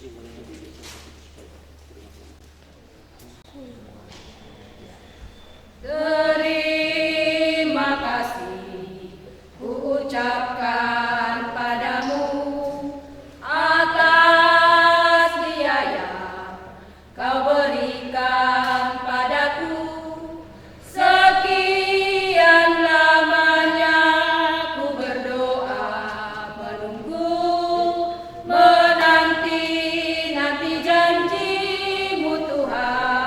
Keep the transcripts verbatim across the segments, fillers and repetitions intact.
Terima kasih kuucapkan padamu atas biaya Kau berikan padaku. Sekian lamanya ku berdoa, menunggu, menanti-nanti janji-Mu, Tuhan.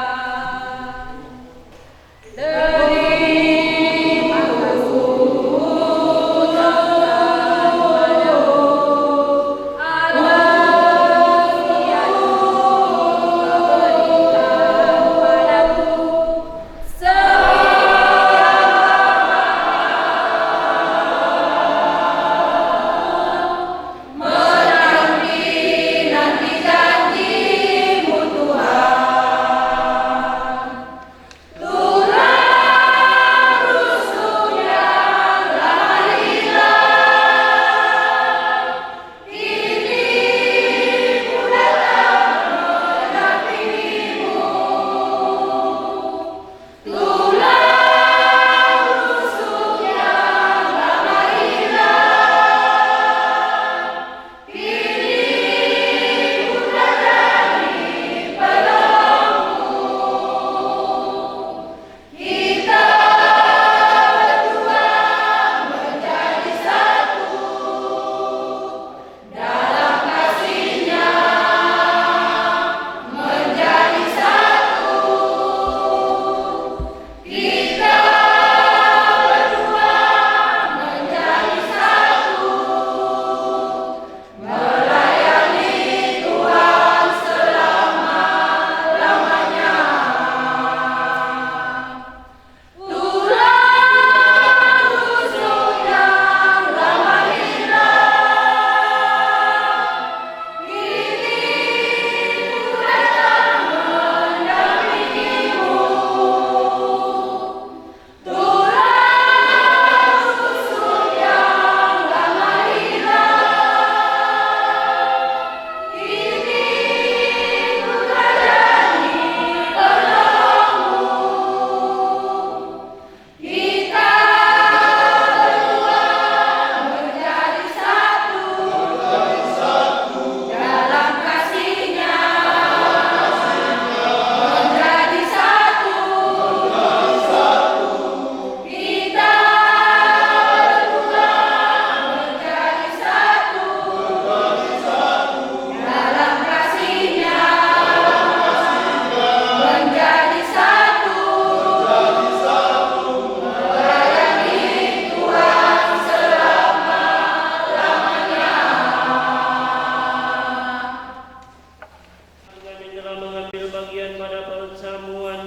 Kami telah mengambil bagian pada perjamuan.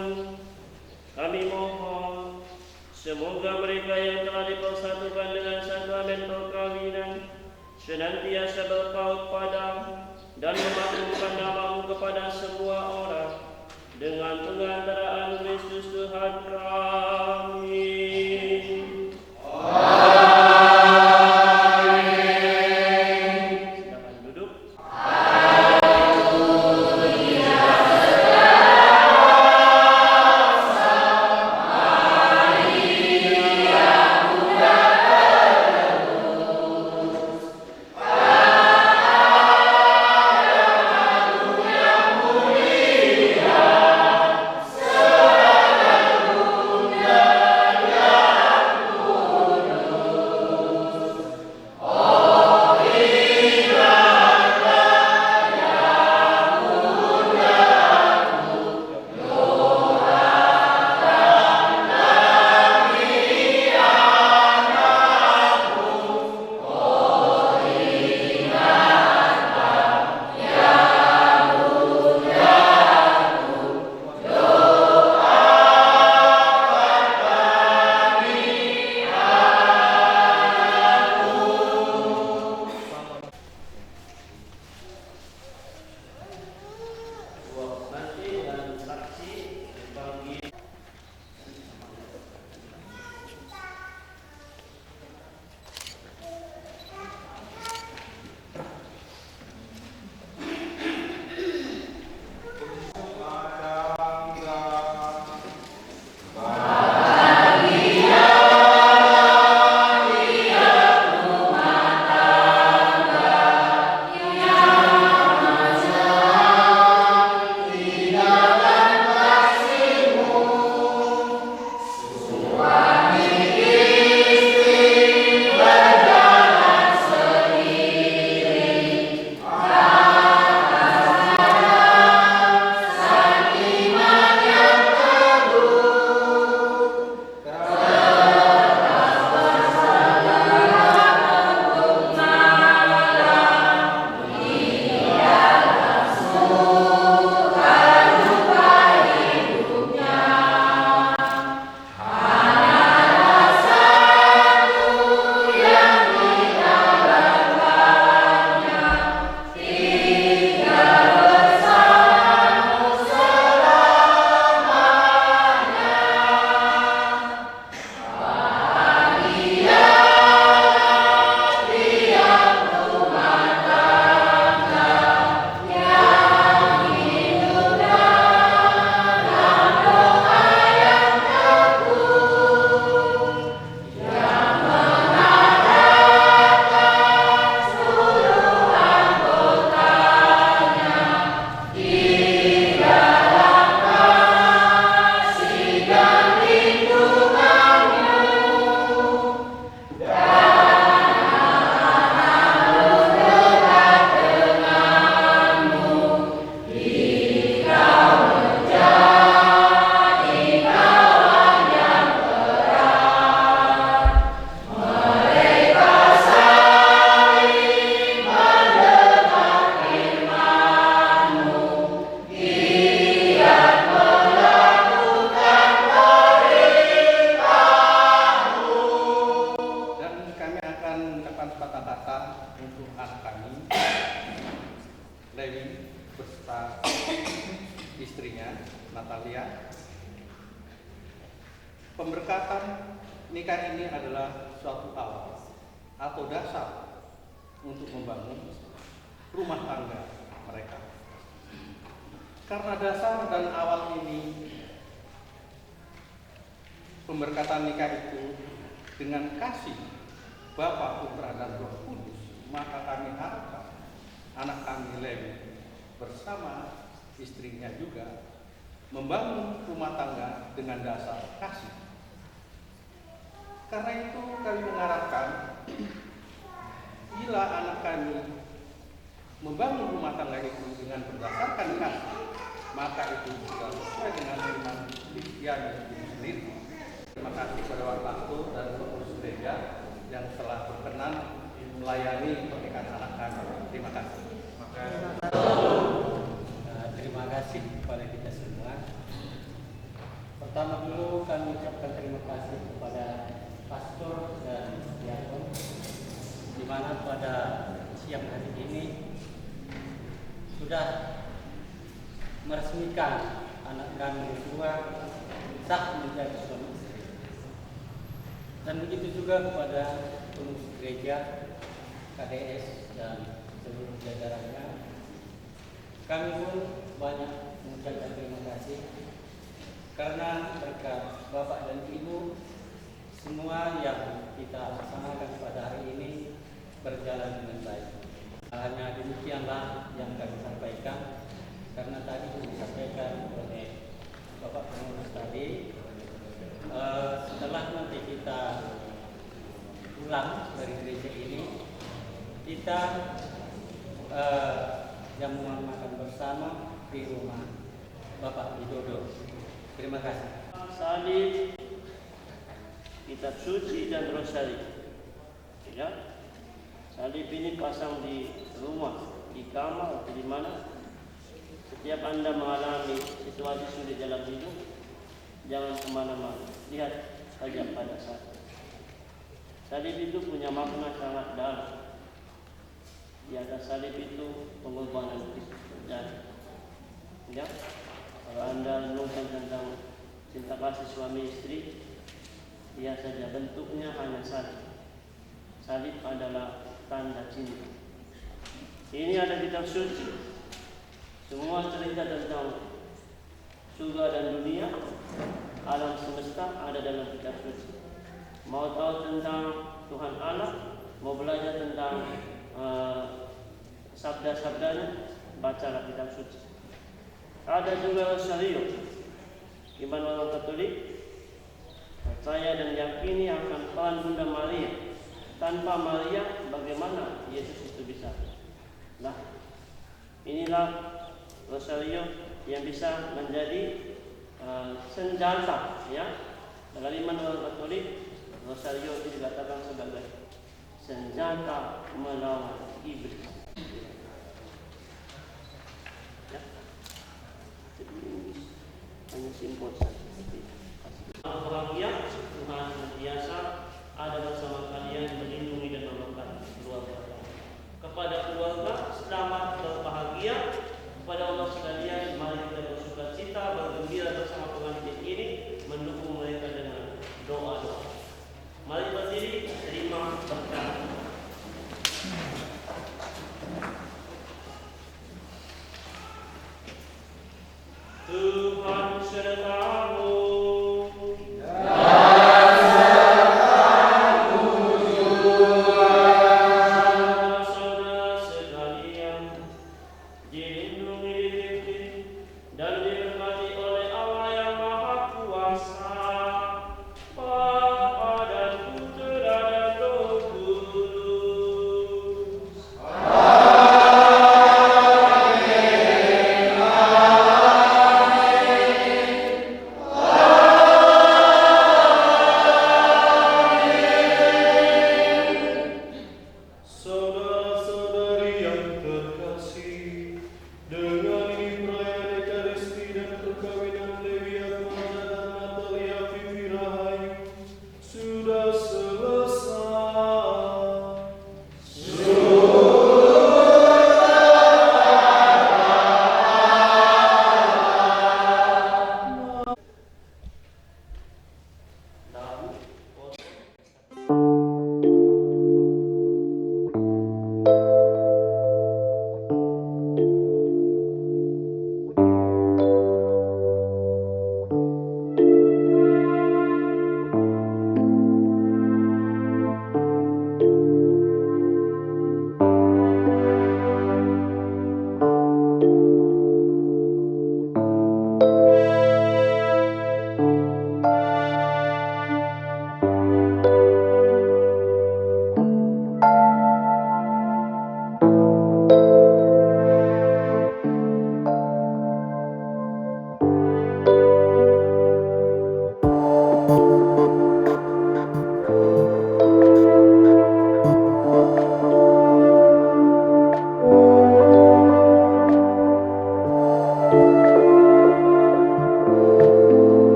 Kami mohon, semoga mereka yang telah dipersatukan dengan satu amen perkawinan senantiasa berpaut pada dan memaklumkan nama-Mu kepada semua orang, dengan pengantaraan Kristus Tuhan kami. Amin. Silakan duduk. istrinya, Natalia. Pemberkatan nikah ini adalah suatu awal atau dasar untuk membangun rumah tangga mereka. Karena dasar dan awal ini, pemberkatan nikah itu dengan kasih Bapa, Putra, dan Roh Kudus, maka kami harapkan anak kami Lem bersama istrinya juga membangun rumah tangga dengan dasar kasih. Karena itu kami mengharapkan bila anak kami membangun rumah tangga itu dengan berdasarkan kasih, maka itu sudah sesuai dengan iman Kristiani itu sendiri. Terima kasih kepada Pak Pastor dan pengurus gereja yang telah berkenan melayani pernikahan anak kami. Terima kasih. Eh, terima kasih kepada kita semua. Pertama dulu kami ucapkan terima kasih kepada pastor dan diakon, di mana pada siang hari ini sudah meresmikan anak kami berdua sah menjadi suami istri. Dan begitu juga kepada pengurus gereja, K D S, dan seluruh jajarannya. Kami pun banyak mengucapkan terima kasih karena berkat Bapak dan Ibu, semua yang kita laksanakan pada hari ini berjalan dengan baik. Hanya demikianlah yang kami sampaikan, karena tadi sudah disampaikan oleh Bapak Pengurus tadi. Eh, setelah nanti kita pulang dari gereja ini, kita, eh, jamuan makan bersama di rumah Bapak Widodo. Terima kasih. Salib, kitab suci, dan rosari. Ya. Salib ini pasang di rumah, di kamar, atau di mana. Setiap Anda mengalami situasi sulit dalam hidup, jangan kemana-mana. Lihat saja pada salib. Salib itu punya makna sangat dalam. Di atas salib itu pengorbanan Kristus terjadi. Ya, kalau Anda renungkan tentang cinta kasih suami istri, lihat saja bentuknya hanya salib. Salib adalah tanda cinta. Ini ada kitab suci. Semua cerita tentang surga dan dunia, alam semesta ada dalam kitab suci. Mau tahu tentang Tuhan Allah, mau belajar tentang, eh, sabda-sabdanya, bacalah kitab suci. Ada juga rosario. Iman orang Katolik percaya dan yakini akan peran Bunda Maria. Tanpa Maria, bagaimana Yesus itu bisa? Nah, inilah rosario yang bisa menjadi, eh, senjata, ya. Dalam iman orang Katolik, rosario itu dikatakan sebagai senjata melawan iblis. Ya. Jadi, hanya simpul saja. Bahagia, Tuhan senantiasa ada bersama kalian, melindungi dan memberkati keluarga. Kepada keluarga, selamat berbahagia. Kepada Allah sekalian, mari kita bersukacita, bergembira bersama pengantin ini, mendukung mereka dengan doa-doa. Mari berdiri, terima berkat. Tuhan sertamu.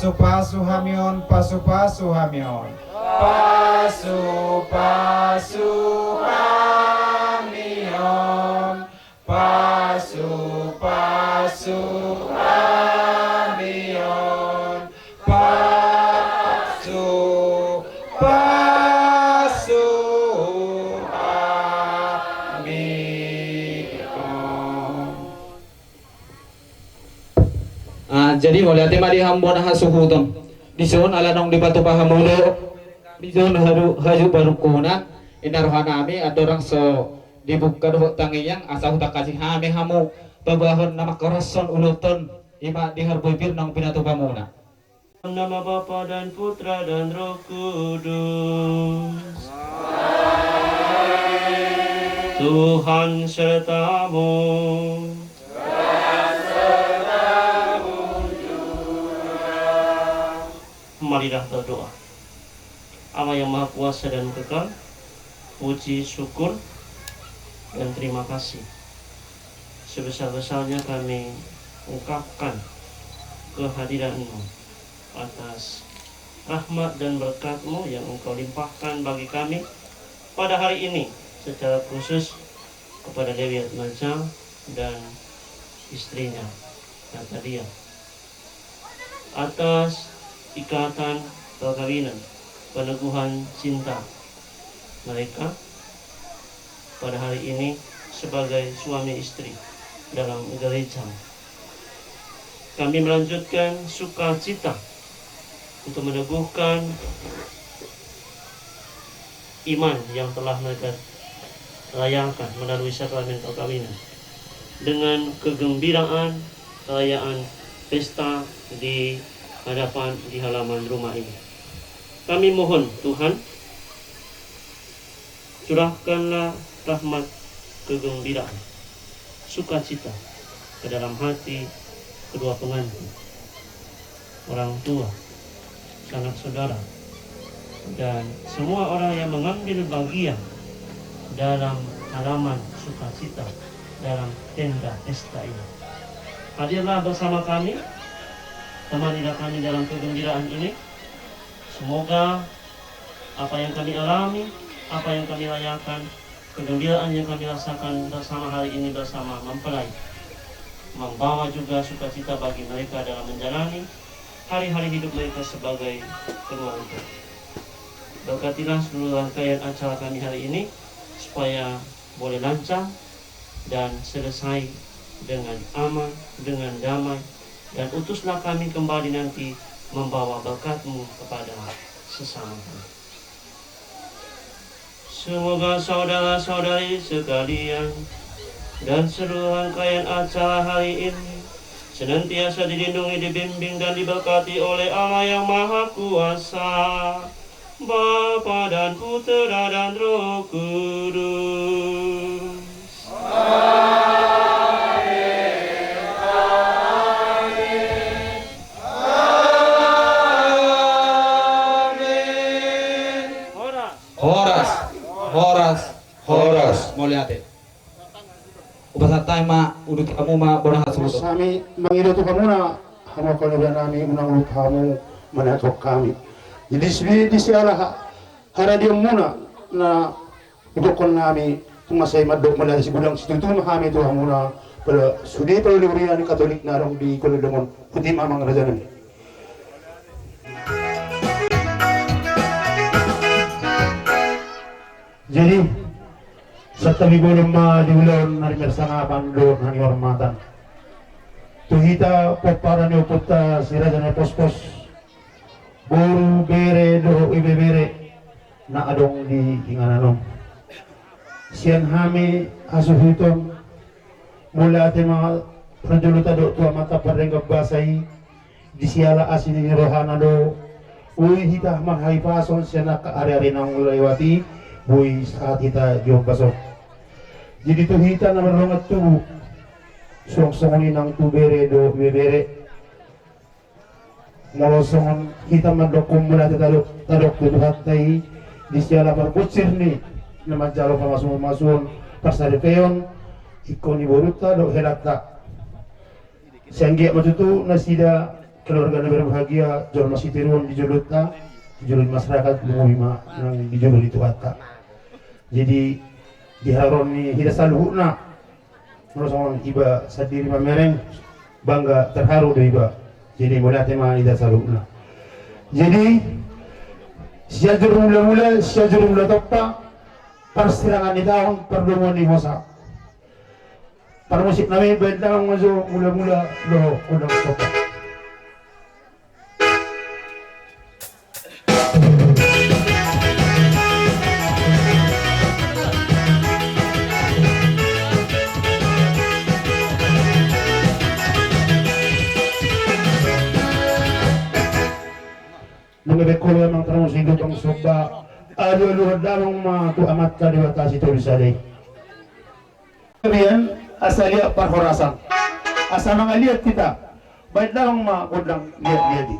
Pasu-pasu hami on, pasu-pasu hami on. Pasu-pasu hami on, pasu-pasu hami on, pasu-pasu hami on. Ah, jadi mauliate ma di hamu bona hasuhuton. Dison ala naung dipatupa hamu do. Dison haju, haju parungkunan. Inna rohanami andorang so dibuka dohot tangiang asa hutangkasi hami hamu. Paboahon na mangkorashon ulaonta on. Ima di harbue pir naung pinatupa muna. Nama Bapa dan Putra dan Roh Kudus. Tuhan sertamu. Marilah berdoa. Allah yang Maha Kuasa dan Kekal, puji, syukur, dan terima kasih sebesar-besarnya kami ungkapkan kehadiran-Mu atas rahmat dan berkat-Mu yang Engkau limpahkan bagi kami pada hari ini, secara khusus kepada Dewi Atmaja dan istrinya, Natalia, atas ikatan perkawinan, peneguhan cinta mereka pada hari ini sebagai suami istri dalam gereja. Kami melanjutkan sukacita untuk meneguhkan iman yang telah mereka rayakan melalui sakramen perkawinan dengan kegembiraan perayaan pesta di hadapan, di halaman rumah ini. Kami mohon, Tuhan, curahkanlah rahmat kegembiraan, sukacita ke dalam hati kedua pengantin, orang tua, sanak saudara, dan semua orang yang mengambil bagian dalam halaman sukacita dalam tenda pesta ini. Hadirlah bersama kami, temanilah kami dalam kegembiraan ini. Semoga apa yang kami alami, apa yang kami rayakan, kegembiraan yang kami rasakan bersama hari ini bersama mempelai membawa juga sukacita bagi mereka dalam menjalani hari-hari hidup mereka sebagai keluarga. Berkatilah seluruh rangkaian acara kami hari ini supaya boleh lancar dan selesai dengan aman, dengan damai, dan utuslah kami kembali nanti membawa berkat-Mu kepada sesama kami. Semoga saudara-saudari sekalian dan seluruh rangkaian acara hari ini senantiasa dilindungi, dibimbing, dan diberkati oleh Allah yang Maha Kuasa, Bapa dan Putra dan Roh Kudus. Amin. Amin. Amin. Horas. Horas. Horas. Horas. Mauliate. Hupasahat hami ma, uduti hamu ma bona hasuhuton. Hami mangido tu hamuna, hamu angka na hinaholongan nami, unang uduti hamu manaek hami. Jadi siala ha-, haradion muna na hudokkon nami, tung mansai mandok mauliate sigodang situtu ma hami tu hamuna, pala sude pala huria ni Katolik na adong di Kolondong on, huti ma amang raja nami. Jadi, santabi bolon ma di ulaon na di marsangapan dohot na nihormatan. Tu hita pomparan ni ompunta si Raja Nai Pospos, boru, bere dohot ibebere na adong di inganan on. Sian hami hasuhuton, mauliate ma parjolo tadok tu Amanta Pardenggan Basa i, di siala asi ni rohana do boi hita marhahipason sian angka ari-ari naung lewat i, boi sahat hita di ombas on. Jadi tu hita na mardongan tubu, suang songon i nang tu bere dohot ibebere. Molo songon hita mandokkon mauliate tadok, tadok tu Tuhanta i, di siala parbonsir ni na manjalo pamasuon-masuon parsaripeon, ingkon ni borunta dohot helanta. Sai anggiat ma tutu nasida Keluarga na berbahagia, jolma sitiruon di jolonta, di jolo ni masyarakat, lumobi ma nang di jolo ni Tuhanta. Jadi, di haroro ni hita saluhutna, molo songon iba sandiri mamereng, bangga, terharu do iba. Jadi, mauliate ma hita saluhutna. Jadi, Sianjur Mulamula, Sianjur Mulatompa, parsirangan ni taon, pardomuan ni hosa. Parmusik nami, baen damang ma jo Mulamula dohot Gondang Somba. Nunga dibaen ho damang parmusik Gondang Somba, alualuhon damang ma tu Amanta Debata Sitolusada i. Kemudian, asa liat parhorasan, asa mangaliat hita, baen damang ma gondang liatliat i.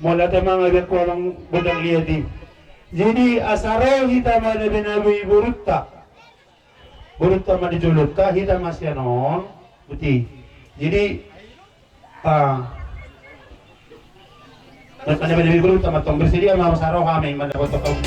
Mauliate ma, dibaen ho damang gondang liat i. Jadi, asa ro hita manabenabei borunta. Borunta ma di jolonta, hita ma sian on. Boti. Jadi, ah, manabenabei borunta ma tong, bersedia ma, asa ro hami mandapothon hamu.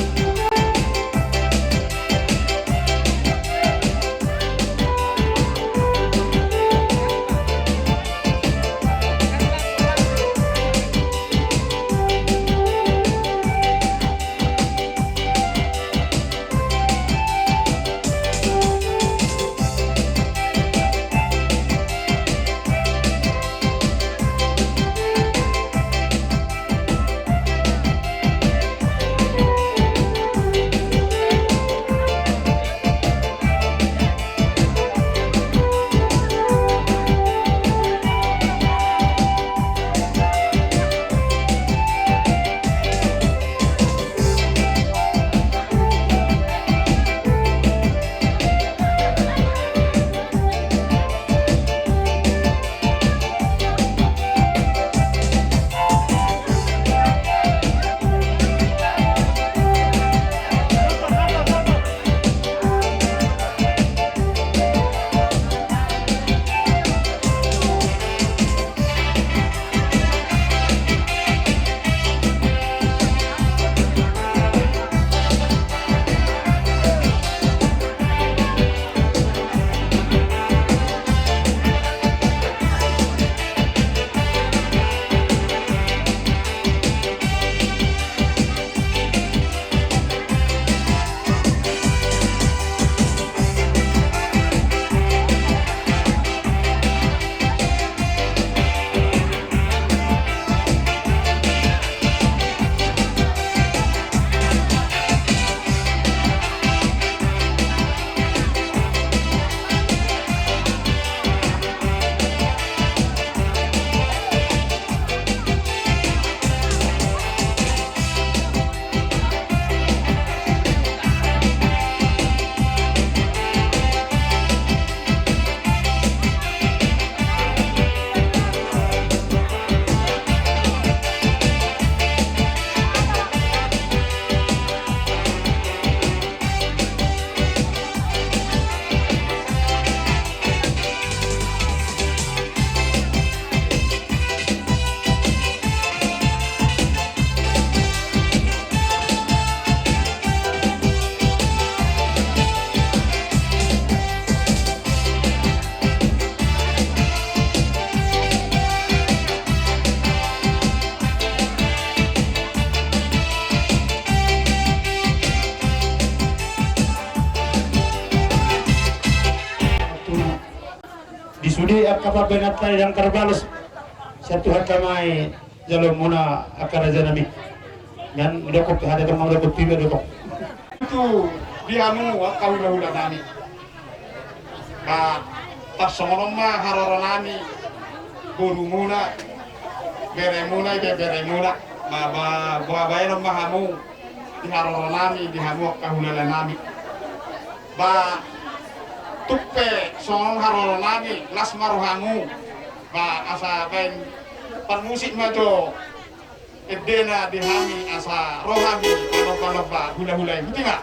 Di sude angka pambahenanta i ndang tarbalos. Sian Tuhanta ma i jaloonmuna angka rajanami. Nian mudokon pe hata tong, mudokon pe iba do tong. Tu di hamu angka hulahulanami. Ba tarsongon on ma haroronami, borumuna, beremuna, ibeberemuna. Ba, ba, ba, baenon ma hamu di haroronami, di hamu angka hulahulanami. Ba tung pe songon on haroronami, las ma rohamu. Ba asa baen parmusik ma jo endena di hami asa ro hami manomba-nomba hulahula i. Boti ma.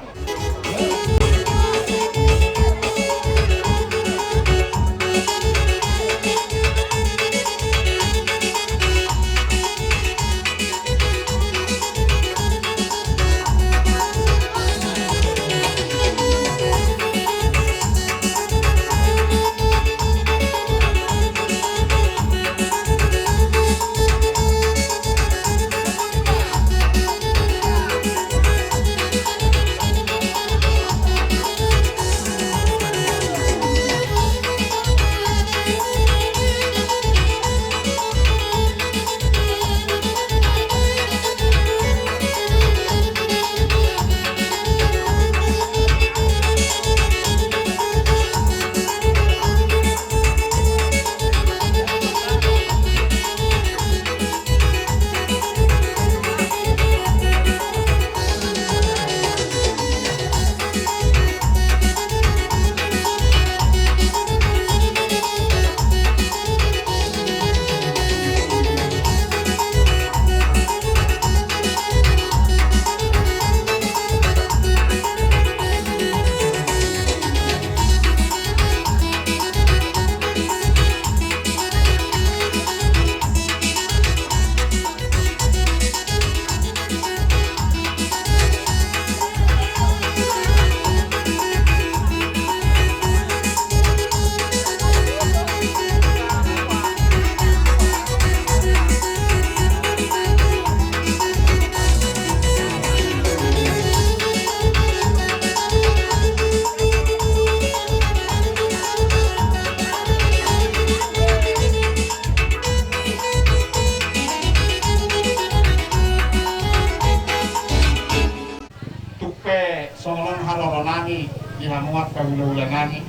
Tung pe songon on haroronami di hamu angka hulahulanami.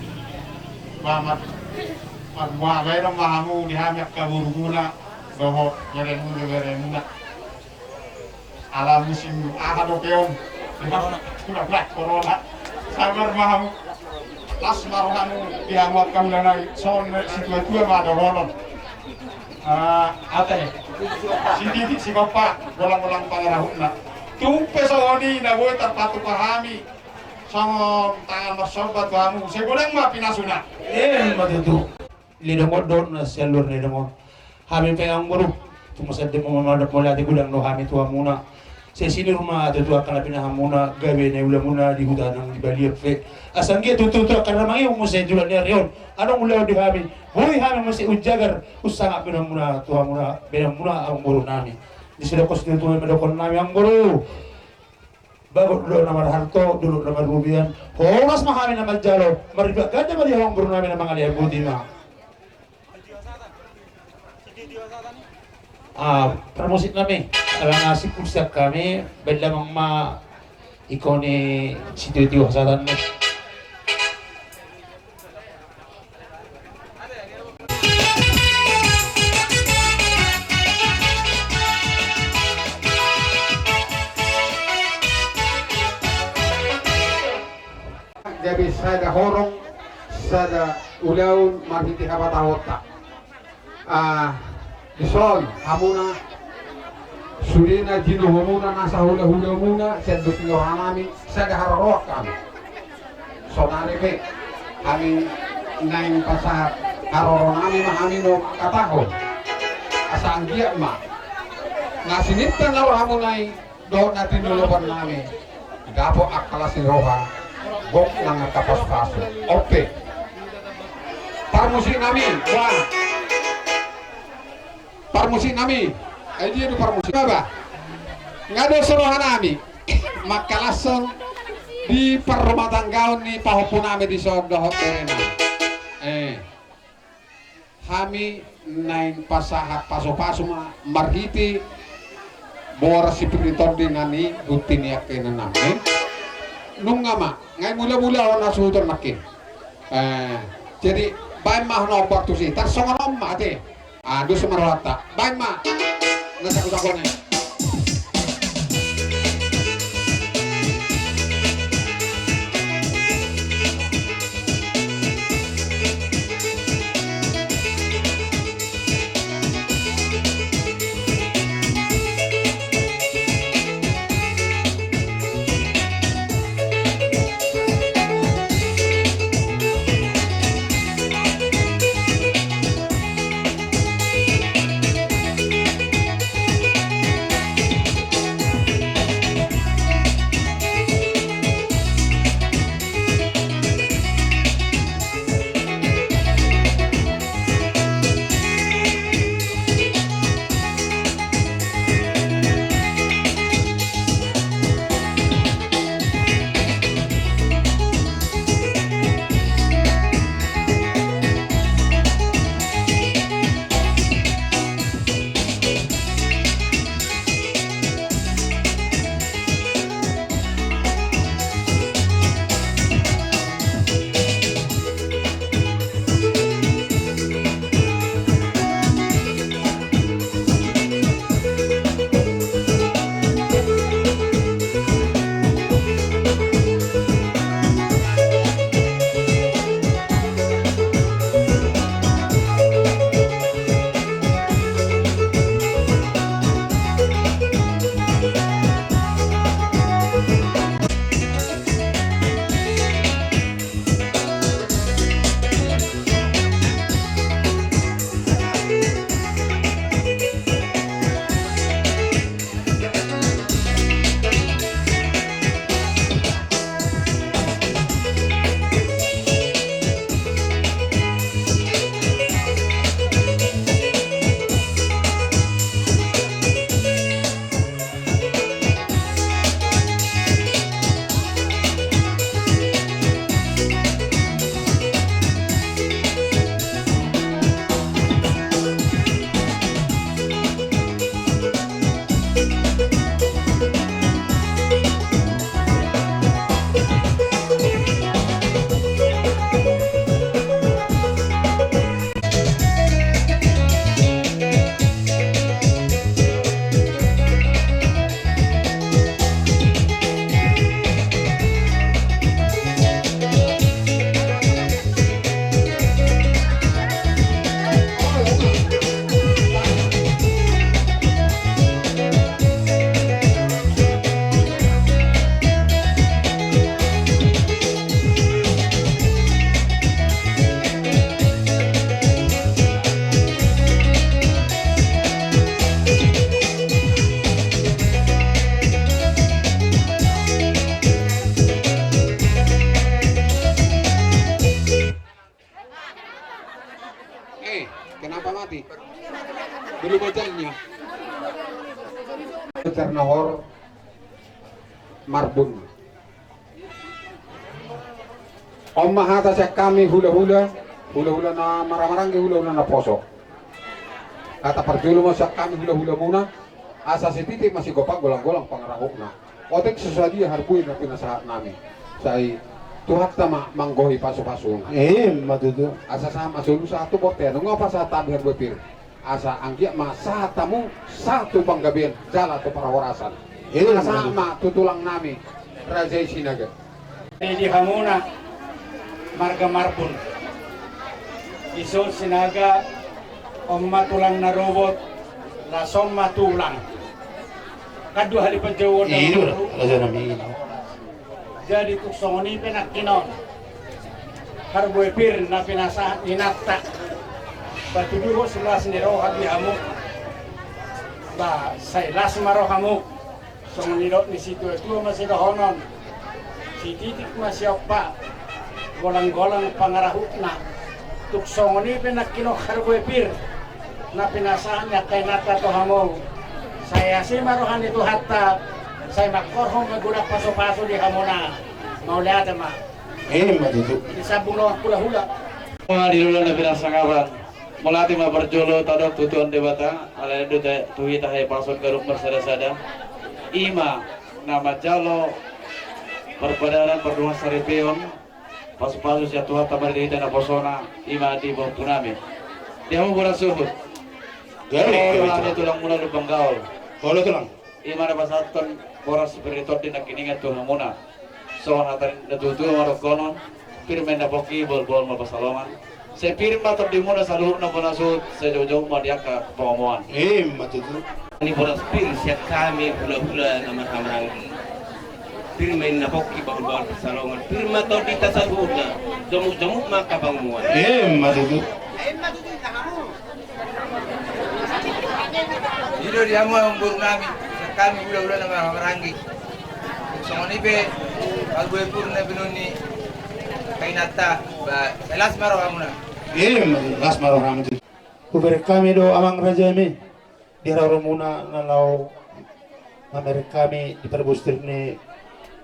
Ba mar, mar, marbaenon ma hamu di hami angka borumuna dohot beremuna, beremuna. Ala musim aha dope on? Hula-hula corona. Sabar ma hamu. Las ma rohamu di hamu angka hulahulanami. Songon situatua ma dohonon. Ah, ate. Sititik sigompa, golang-golang pangarahutna. Tung pe songon i na boi tarpatupa hami songon tangan marsomba tu hamu, sai godang ma pinasuna. Emma tutu. Leleng on dohot na sian luar leleng on. Hami pe amangboru, tung masa de mama madap mauliate godang do hami tu hamuna. Sai sinur ma tutu angka na pinahanmuna, gabe na niulamuna di huta nang di balian pe. Asa anggiat tutu tu angka na mangihut muse di ulaon ni ari on, adong ulaon di hami. Boi hami muse umjagar, umsangap baenonmuna tu hamuna, baenonmuna amangborunami. Di so didok situtua ma dohononnami amangboru. Bagot do na marhalto, dolok na marrumian. Horas ma hami na manjalo, marlipat ganda ma di hamu amangborunami na mangalean, boti ma. Ah, parmusiknami, ala na simpul sian hami, baen damang ma ingkon situtua hasahatanmi. Gabe sada horong, sada ulaon marhite hapatahonta. Ah, dison hamuna, sude na jinohomuna nasa hulahulamuna sian doping rohanami, sada haroroan hami. Saonari pe hami naeng pasahat haroronami ma hami mangkatahon. Asa anggiat ma na sininta na rohamuna i dohot na tinolopannami dapot angka las ni roha, gok nang angka pasupasu. On pe. Parmusiknami, bah. Parmusiknami. Ai dia do parmusik, bah. Nga do so rohanami mangkalashon di parrumatanggaon ni pahompunami dison dohot berenami. Eh. Hami naeng pasahat pasupasu ma marhite boras si Pir ni Tondi na nihut ni angka inanami. Nunga ma, nunga mulamula on hasuhuton nangkin. Eh, jadi baen ma na ombar tusi, tarsongon on ma ate. Ah, dos ma rohanta. Baen ma. Na saku-saku ni. Eh, kenapa mati? Belum ajalnya. Ternohor Marbun. On ma hata sian hami hulahula, hulahula na maramaranggi, hulahula na poso. Hata parjolo ma sian hami hulahulamuna, asa sititik ma sigompa, golanggolang pangarahutna. Otik so sadia harbue na pinasahat nami, sai Tuhanta ma manggohi pasupasuna. Ima tutu. Asa sahat ma solu sahat tu bontean, nunga pasahat hami harbue pir. Asa anggiat ma sahat hamu sahat tu panggabean jala tu parhorasan. Ima tutu. Asa sahat ma tu tulang nami raja i Sinaga. Di hamuna marga Marbun, dison Sinaga, on ma tulang na robot, las on ma tulang. Kan dua hali panjouon. Iya, raja nami. Jadi tung songon i pe nangkin on, harbue pir na pinasahat ni inanta, patuduhon las ni roha di hamu. Ba sai las ma rohamu. Songon nidok ni situatua ma sidohonon, sititik ma siompa, golanggolang pangarahutna. Tung songon i pe nangkin on harbue pir na pinasahat ni angka inanta tu hamu. Sai asi ma roha ni Tuhanta, sai mangkorhon ma godang pasupasu di hamuna. Mauliate ma. Ima tutu. Disambung do hulahula. Wah, di hulahula na pinasangapan. Mauliate ma parjolo tadok tu Tuhan Debata, alai do ta-, tu hita hahipason ganup marsada-sada. I ma na manjalo parpadanan pardongansaripeon, pasu-pasu sian Tuhanta ma di hita naposona, i ma di pahompunami. Di hamu boru suhut. Gabe, gabe, gabe. Olo, tulang muna Lumban Gaol. Olo, tulang. I ma na pasahathon boras pir ni tondi nangkiningan tu hamuna. Songon hata ni na tuatua ma dohonon, pir ma inna pongki, bohal-bohal ma pansalongan. Sai pir ma tondimuna saluhutna bona suhut, sai joujou ma di angka pangomoan. I ma tutu. Ni boras pir sian hami hulahula na marhahamaranggi. Pir ma inna pongki, bohal-bohal pansalongan. Pir ma tondinta saluhutna, jamuk-jamuk ma angka pangomoan. I ma tutu. I do di hamu amangboru nami, sian hami hulahula na marhahamaranggi. Songon i pe, parbue pir na binoan ni angka inanta, ba, las ma rohamuna. I ma, las ma rohamu. Hubereng hami do amang raja i, di haroromuna na laho mamereng hami di parbustir ni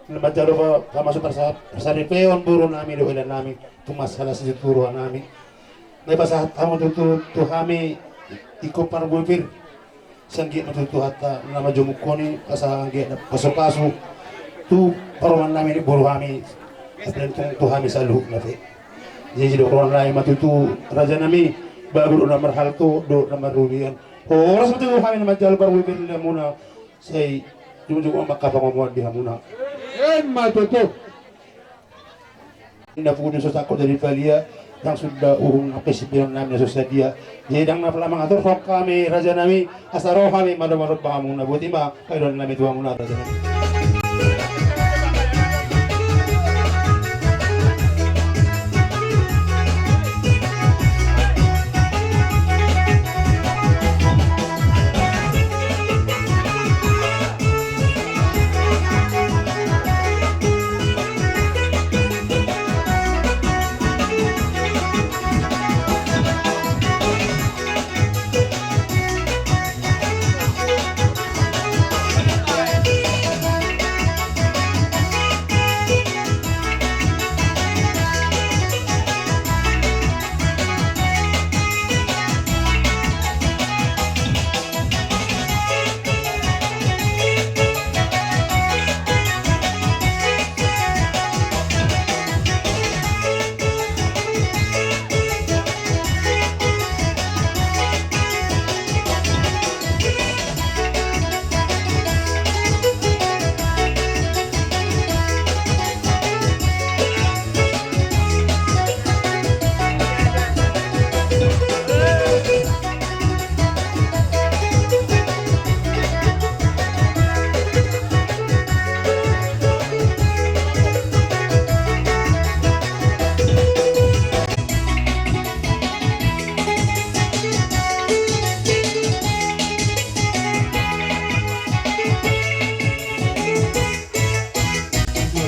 na manjalo pa-, pamasu parsa-, parsaripeon boru nami dohot ila nami, tu masalah situtu roha nami. Na dipasahat hamu tutu tu hami ingkon parbue pir. Sai anggiat ma tutu Tuhanta na manjomuk hami, asa anggiat na pasu-pasu tu parumaen nami, boru hami, apalagi tu, tu hami saluhutna pe. Jadi didok roha nami ma tutu raja nami, bagot do na marhalto, dohot na marrugian. Horas ma tutu hami na manjalo parbue pir di hamuna, sai jumjum ma angka pangomoan di hamuna. I ma tutu. Inda pudi so sangkot jadi palia, ndang suda uhum na pesi pinon nami na so sadia. Jadi ndang na pola mangaturhon hami raja nami, asa ro hami malo-malo pangomoan na boti ma, pangidoan nami tu hamuna raja nami.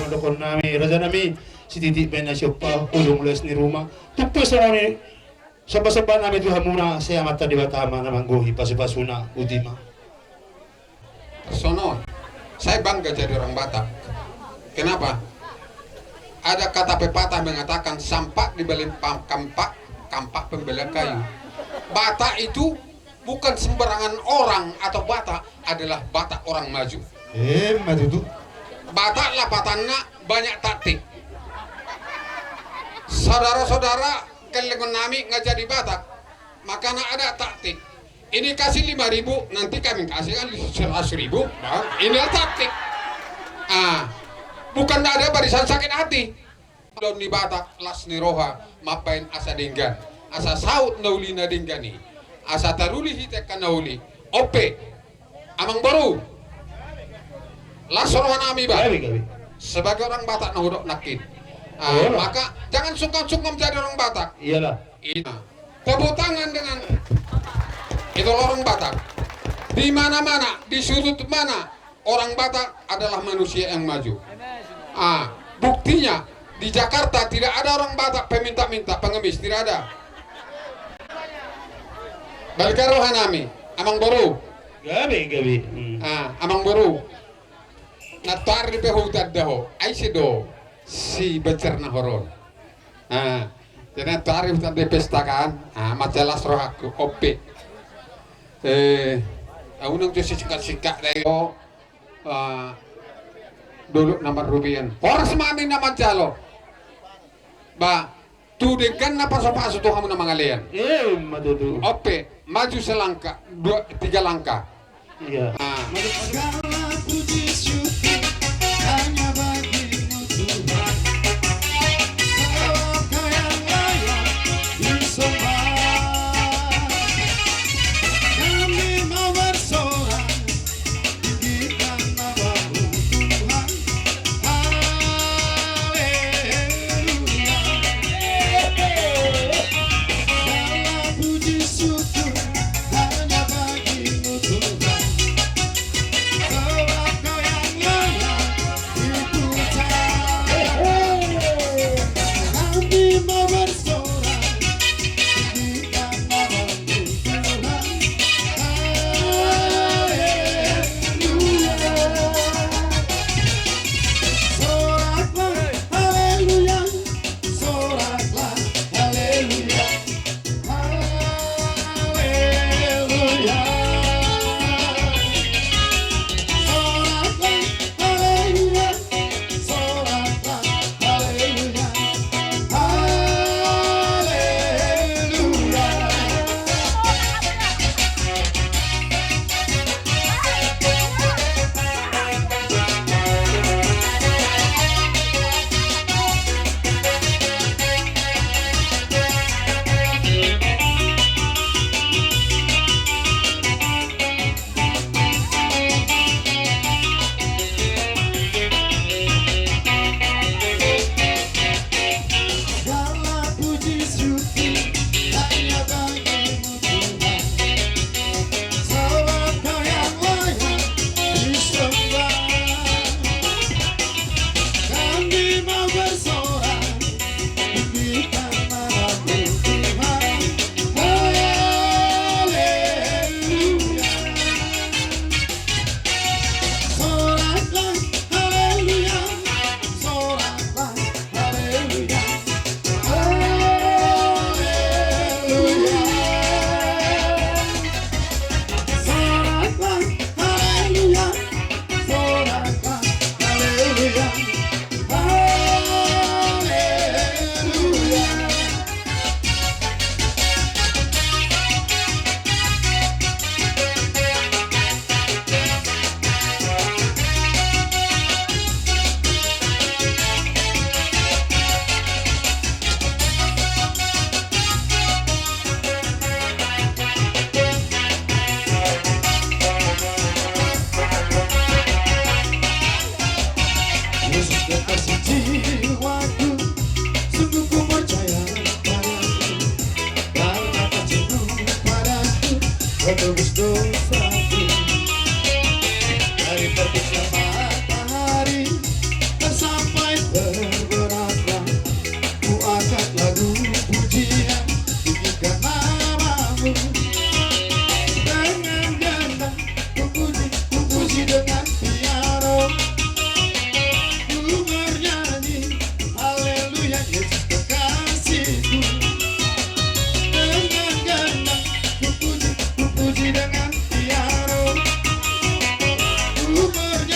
Dohonon nami raja nami, sititi pe na siompa, ujung les ni ruma. Tung pe songon i, somba-somba nami tu hamuna, sai Amanta Debata ma na manggohi pasu-pasuna, boti ma. Sonon, saya bangga jadi orang Batak. Kenapa? Ada kata pepatah mengatakan, "Sampak di balik pa-, kampak, kampak pembelah kayu." Batak itu bukan sembarangan orang atau Batak, adalah Batak orang maju. I ma tutu. Batak lapatanna banyak taktik. Saudara-saudara, kelengon nami nga jadi Batak, makana ada taktik. Ini kasih lima ribu, nanti kami kasih kan seratus ribu. Nah, ini taktik. Ah, bukan ada barisan sakit hati. Ulaon ni Batak, las ni roha, mambaen asa denggan. Asa saut na uli na denggan i. Asa taruli hita angka na uli. Ope. Amang boru. Las roha nami, bah. Gabe, gabe. Sebagai orang Batak na hudok nangkin. Ah, maka jangan sungkan-sungkan jadi orang Batak. Iyalah. Ina. Tepuk tangan dengan itu orang Batak. Di mana-mana, di sudut mana, orang Batak adalah manusia yang maju. Ah, buktinya di Jakarta tidak ada orang Batak peminta-minta, pengemis, tidak ada. Balga roha nami, amang boru. Gabe, gabe. Hmm. Ah, amang boru. Na tar di pe huta da ho, ai si do si becerna horon. Ah, Jadi, tadi huta di pesta kan, ah, majalas rohangku, ope. Eh, unang jo sisingkat-singkat dai o, ah, dolok na marrobean. Horas ma hami na manjalo. Ba, tu denggan na pasu-pasu tu hamu na mangalean. Eh, ma tutu. Ope, maju selangkah, dua, tiga langkah. Iya. Ah. Segala puji syukur hanya bagi-Mu Tuhan. Sebab Kau yang layak disembah. Kami mau bersorak, tinggikan nama-Mu Tuhan. Haleluya. Segala puji syukur hanya bagi-Mu Tuhan. Sebab Kau yang layak dipuja. Kami mau bersorak, tinggikan nama-Mu Tuhan. Haleluya. Soraklah, haleluya. Soraklah, haleluya. Haleluya. Soraklah, haleluya. Soraklah, haleluya. Haleluya. Segala puji syukur hanya bagi-Mu Tuhan. Sebab Kau yang layak disembah. Kami mau bersorak, tinggikan nama-Mu Tuhan. Haleluya. Soraklah, haleluya. Soraklah, haleluya. Haleluya. Soraklah, haleluya. Soraklah, haleluya. Haleluya. Yesus kekasih jiwaku, sungguh ku percaya padamu. Karena kasih-Mu padaku, kau tebus dosaku. Dari terbitnya matahari, dan sampai terbenamnya, ku angkat lagu pujian, tinggikan nama-Mu. Dengan gendang ku puji, ku puji dengan piano. Ku bernyanyi, haleluya, Yesus kekasihku. Dengan gendang ku puji, ku puji dengan piano. Ku ber-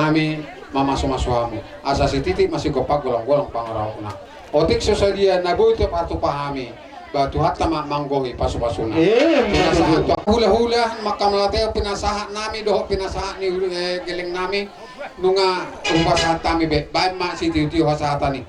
Hami mamasumasu hamu asa sititi ma sigompa, golanggolang pangarahutna. Otik so sadia na boi tarpatupa hami, ba Tuhanta ma manggohi pasupasuna. Pinasahat tu hulahula, manghamauliatehon pinasahat nami dohot pinasahat ni, eh, gelleng nami. Nunga hupasahat hami be, baen ma sitiotio hasahatan i.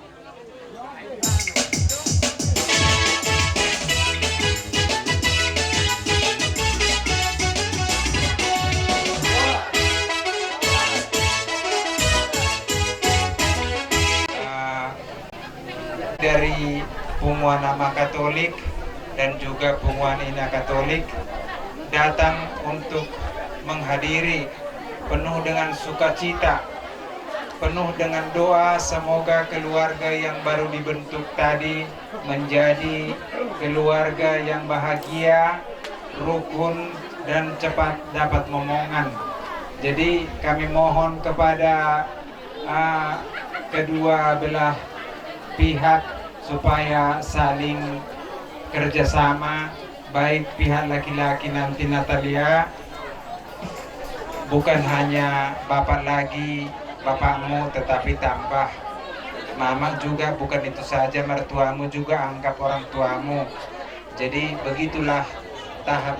Dari punguan ama Katolik dan juga punguan ina Katolik datang untuk menghadiri, penuh dengan sukacita, penuh dengan doa, semoga keluarga yang baru dibentuk tadi menjadi keluarga yang bahagia, rukun, dan cepat dapat momongan. Jadi, kami mohon kepada, ah, kedua belah pihak supaya saling kerjasama, baik pihak laki-laki nanti Natalia, bukan hanya bapak lagi, bapakmu, tetapi tambah mama juga, bukan itu saja, mertuamu juga anggap orang tuamu. Jadi, begitulah tahap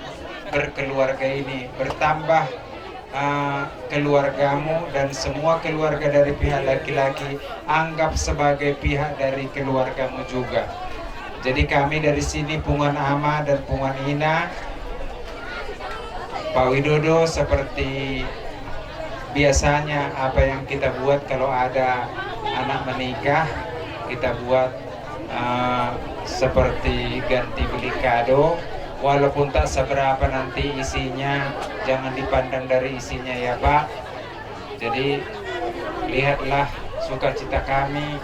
berkeluarga ini, bertambah, eh, keluargamu dan semua keluarga dari pihak laki-laki anggap sebagai pihak dari keluargamu juga. Jadi, kami dari sini, punguan ama dan punguan ina, Pak Widodo, seperti biasanya, apa yang kita buat kalau ada anak menikah, kita buat, eh, seperti ganti beli kado, walaupun tak seberapa nanti isinya, jangan dipandang dari isinya ya, Pak. Jadi, lihatlah sukacita kami,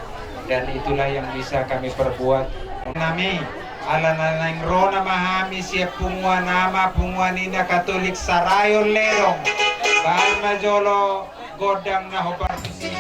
dan itulah yang bisa kami perbuat. Nami, ala na naeng ro nama hami sian punguan ama, punguan ina Katolik Sarayon Lerong. Baen ma jolo gondang na hombar tusi.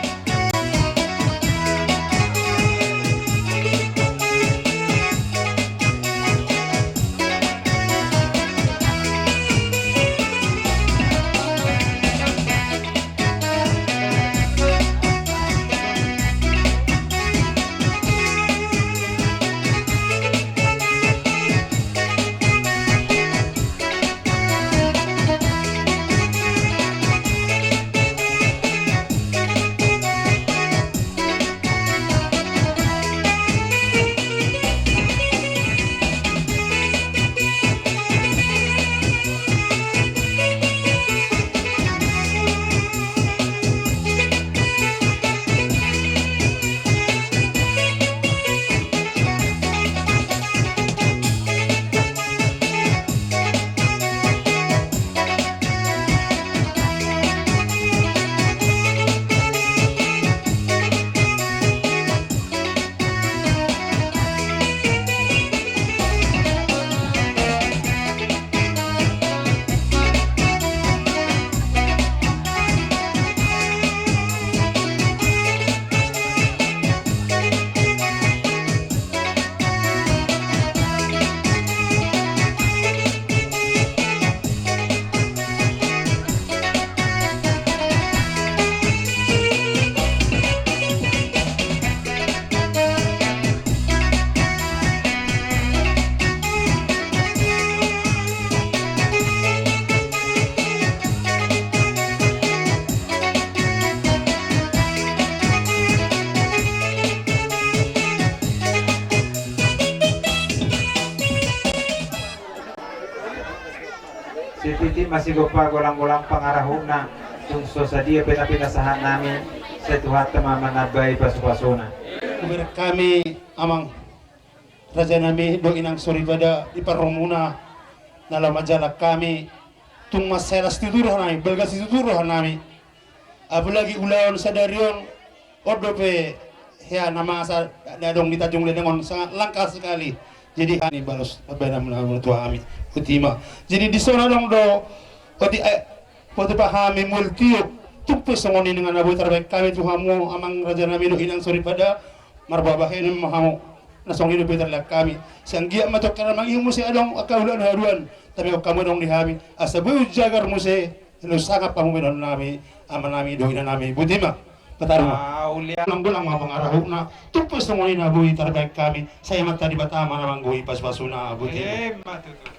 Sititi ma sigompa, golang-golang pangarahutna, tung so sadia pe na pinasahat nami, sai Tuhanta ma manambai pasu-pasuna. Hubereng hami amang raja nami dohot inang soripada di paroromuna na laho manjalang hami, tung mansai las tutu roha nami, balga situtu roha nami. Apalagi ulaon sadari on, on dope hea na masa na adong di Tanjung Ledeng on, sangat langka sekali. Jadi, hami balos baen ma na tu hami. Botima. Jadi, dison adong do, oti, eh, botima hami mual tiop. Tung pe songon i nunga na boi tarbaen hami tu hamu, amang raja nami dohot inang soripada, marbahen ma hamu. Na songon i dope tarlean hami. Sai anggiat ma tu angka na mangihut muse adong angka ulaon haduan. Tapi angka hamu adong di hami. Asa boi hujagar muse. Ilo sangap hamu bahenon nami, ama nami, dohot ina nami, botima. Tatar ma. Ah, ulian. Golang-golang ma pangarahutna, tung pe songon i na boi tarbahen hami, sai Amanta Debata ma na manggohi pasu-pasuna, botima. Eh, ma tutu.